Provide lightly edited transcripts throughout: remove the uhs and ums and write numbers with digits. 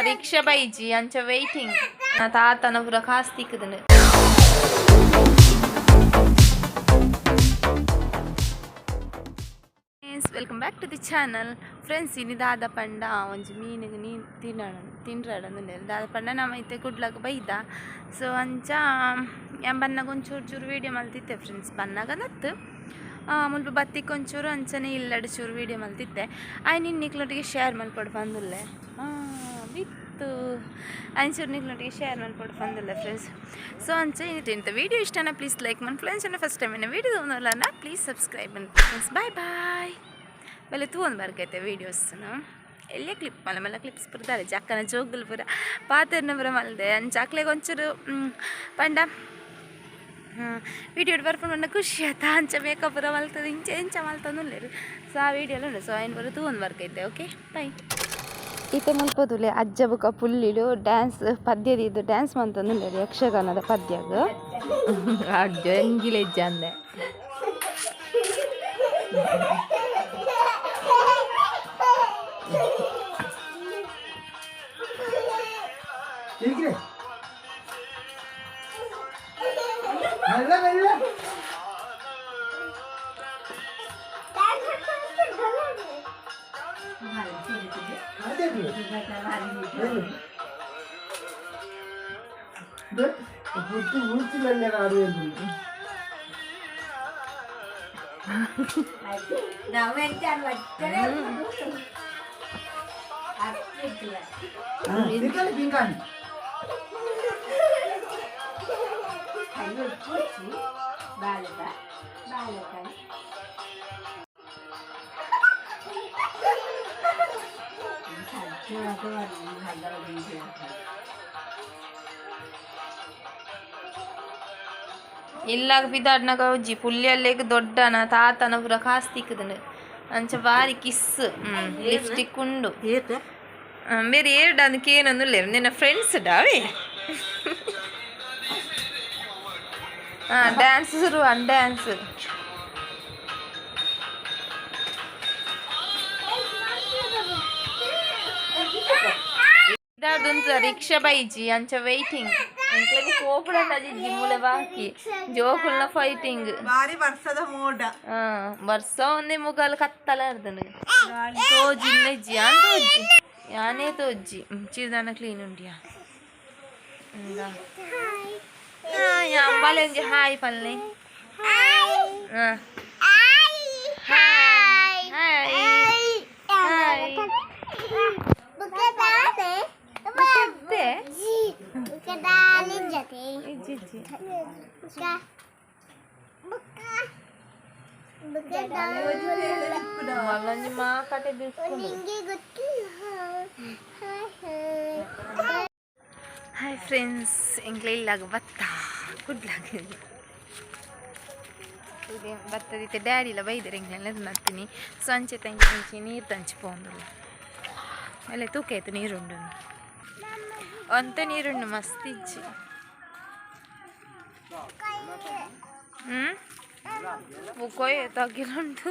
Rickshaw baiji ಅಂಚ waiting. ತಾತನ ಪೂರ ಕಾಸ್ ತಿಕ್ಕುದುಂಡು. Friends, welcome back to the channel. Friends, ಇನಿ ದಾದ ಪಂಡ ಒಂಜಿ ಮೀನಿಗೆ ನೀನು ತಿನ್ನೋಣ ತಿನ್ರಾಡಂದುಂಡೆ. ದಾದ ಪಂಡ ನಮ್ಮ ಇತ್ತೆ ಕುಡ್ಲಕ ಬೈದ. ಸೊ ಅಂಚ ಯಾನ್ ಬನ್ನಗ ಒಂಚೂರು ಚೂರು ವೀಡಿಯೋ ಮಲ್ತಿತ್ತೆ ಫ್ರೆಂಡ್ಸ್. ಬನ್ನಗ ನತ್ತು ಮುಲ್ಪ ಬತ್ತಿಕ್ ಒಂಚೂರು ಅಂಚನೆ ಇಲ್ಲಡ್ ಚೂರು ವೀಡಿಯೋ ಮಲ್ತಿತ್ತೆ. ಆಯ್ ನಿನ್ನ ನಿಕ್ಲೊಟ್ಟಿಗೆ ಶೇರ್ ಮಲ್ಪೊಡು ಪಂದುಲ್ಲೆ ಬಿತ್ತು ಅಂಚೂರು ನಿಕ್ಲೊಟ್ಟಿಗೆ ಶೇರ್ ಮಲ್ಪೊಡು ಪಂದುಲ್ಲೆ ಫ್ರೆಂಡ್ಸ್. ಸೊ ಅಂಚ ಇಂತ ವೀಡಿಯೋ ಇಷ್ಟನ ಪ್ಲೀಸ್ ಲೈಕ್ ಮನ್ ಫ್ರೆಂಡ್ಸ್. ಫಸ್ಟ್ ಟೈಮ್ ವೀಡಿಯೋ ತೂವೊಂದುಲ್ಲ, ಪ್ಲೀಸ್ ಸಬ್ಸ್ಕ್ರೈಬ್ ಮನ್ ಫ್ರೆಂಡ್ಸ್. Bye bye. ಬಲೆ ತೂವೊಂದು ಬರ್ಕೈತೆ ವೀಡಿಯೋಸ್ನ. ಎಲ್ಲೇ ಕ್ಲಿಪ್ ಮಲ್ಲ ಮಲ್ಲ ಕ್ಲಿಪ್ಸ್ ಪೂರ ದಾಲೆ ಜಕ್ಕನ ಜೋಗುಲು ಪೂರ ಪಾತೆರ್ನ ಪೂರ ಮಲ್ದೆ. ಅಂಚ ಅಕ್ಲೆಗ್ ಒಂಚೂರು ಪಂಡ ವೀಡಿಯೋ ಬರ್ಪುಂಡು ಪಂಡ ಖುಷಿ ಆತ. ಅಂಚ ಮೇಕಪ್ ಪೂರ ಮಲ್ತದೆ ಇಂಚ ಇಂಚ ಮಲ್ತೊಂದುಲ್ಲೆರ್. ಸೊ ಆ ವೀಡಿಯೋ ಉಂಡು. ಸೊ ಐನ್ ಪೂರ ತೂವೊಂದು ಬರ್ಕೈತೆ. ಓಕೆ, ಬೈ. ಇತ್ತೆ ಮುಲ್ಪದುಲೆ ಅಜ್ಜ ಬೊಕ ಪುಲ್ಲಿಲು ಡ್ಯಾನ್ಸ್ ಪದ್ಯ ದೀದ್ ಡ್ಯಾನ್ಸ್ ಮಂತೊಂದುಲ್ಲೆರ್ ಯಕ್ಷಗಾನದ ಪದ್ಯಗ್. ಅಜ್ಜ ಎಂಗಿಲೆಜ್ಜಂದೆ. ಇರಿಕ್ರೆ. ಮೆಲ್ಲ ಮೆಲ್ಲ. ಬುದ್ಧಿ ಉಳಿಸಿಲ್ಲ ಆಡುವುದು. ಪಿಂಕಾಣಿ ಪಿಂಕಾಣಿ. ಇಲ್ಲಾಗ ಪಿದಾಡ್ನಗ ಉಜ್ಜಿ ಪುಲ್ಯಲ್ಲೆಗ್ ದೊಡ್ಡನ ತಾತನ ಪೂರ ಕಾಸ್ ತಿಕ್ಕುದುಂಡು. ಅಂಚ ಬಾರಿ ಕಿಸ್ ಲಿಪ್ಸ್ಟಿಕ್ ಉಂಡು. ಬೇರೆ ಏರ್ಡ ಅಂದ್ ಕೇನೊಂದುಲ್ಲೆರ್ ನಿನ್ನ ಫ್ರೆಂಡ್ಸ್ ಡಾವೆ. ಡ್ಯಾನ್ಸ್ ಶುರು ಡ್ಯಾನ್ಸ್. ರಿಕ್ಷಾ ಬೈಜಿ ಅಂಚ ವೈಟಿಂಗ್. ಎಂಕ್ಲೆಗ್ ಪೋಪುಡಂಡ ಜಿಮ್ಮುಲೆ ಬಾಕಿ ಜೋಕುಲ್ನ ಫೈಟಿಂಗ್. ಬಾರಿ ವರ್ಷದ ಮೋಡ. ವರ್ಷ ಒಂದೇ ಮುಗಲ್ ಕತ್ತಲ ಅರ್ದನು ತೋಜಿಲ್ಲ ಇಜ್ಜಿ. ಯಾನ್ ತೋಜಿ ಯಾನೇ ತೋಜಿ ಚಿರ್ದಾನ ಕ್ಲೀನ್ ಉಂಡಿಯಾ. ಅಂಬಾಲೆ ಒಂಜಿ ಹಾಯ್ ಪಲ್ಲೆ. Hi hi hi. ಮತ್ತೆ ಇಜ್ಜಿ ಇಜ್ಜಿ. ಮಲ್ಲೊಂಜಿ ಮಾ ಕಟೆ ಬಿರ್ಕುಂಡು. ಹಾಯ್ ಫ್ರೆಂಡ್ಸ್, ಎಂಕ್ಲೆ ಇಲ್ಲಾಗ ಬತ್ತ ಕುಡ್ಲಾಗ ಬತ್ತದಿತ್ತೆ. ಡ್ಯಾಡಿಲ ಬೈದೆರ್ ಎಂಕ್ಲೆಲ್ಲ ನತ್ತೀನಿ. ಸೊ ಅಂಚೆ ತಂಗಿ ಅಂಚೆ ನೀರು ತಂಚಿ ಪೋಂದುಲ್ಲ. ಅಲ್ಲೇ ತೂಕ ಆಯ್ತು ನೀರುಂಡು ಒಂತೆ ನೀರುಂಡು ಮಸ್ತ್ ಇಜ್ಜಿ. ಬುಕ್ಕೋಯ್ ತಗಿಲುಂಟು.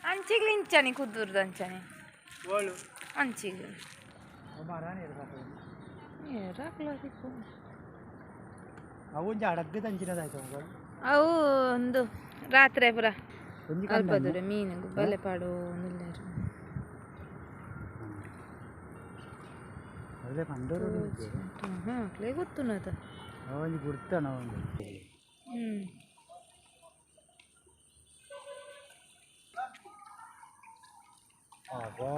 ಅಂಚಿಗ್ಲು ಇಂಚನಿ ಕುದ್ದೂರ್ದು ಅಂಚನೆ ಅಂಚಿಗ್. ಅವು ಒಂಜಿ ಅಡಗ್ಗದ ಅಂಚಿನದಾಯ್ತು. ಅವು ಒಂದು ರಾತ್ರಿ ಪೂರ ಅಲ್ಪ ದೂರ ಮೀನು ಬಲೆ ಪಾಡು ಒಂದುಲ್ಲೆರ್. ಅದೇ ಪಂಡೂರು. ಹಾಂ, ಅಕ್ಲೆ ಗೊತ್ತುನದ. ಒಂಜಿ ಗುರ್ತನ ಒಂದು. ಅಬ್ಬಾ.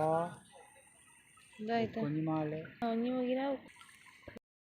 ಇದಾಯ್ತಾ? ಒಂಜಿ ಮಾಲೆ. ಒಂಜಿ ಮುಗಿನ.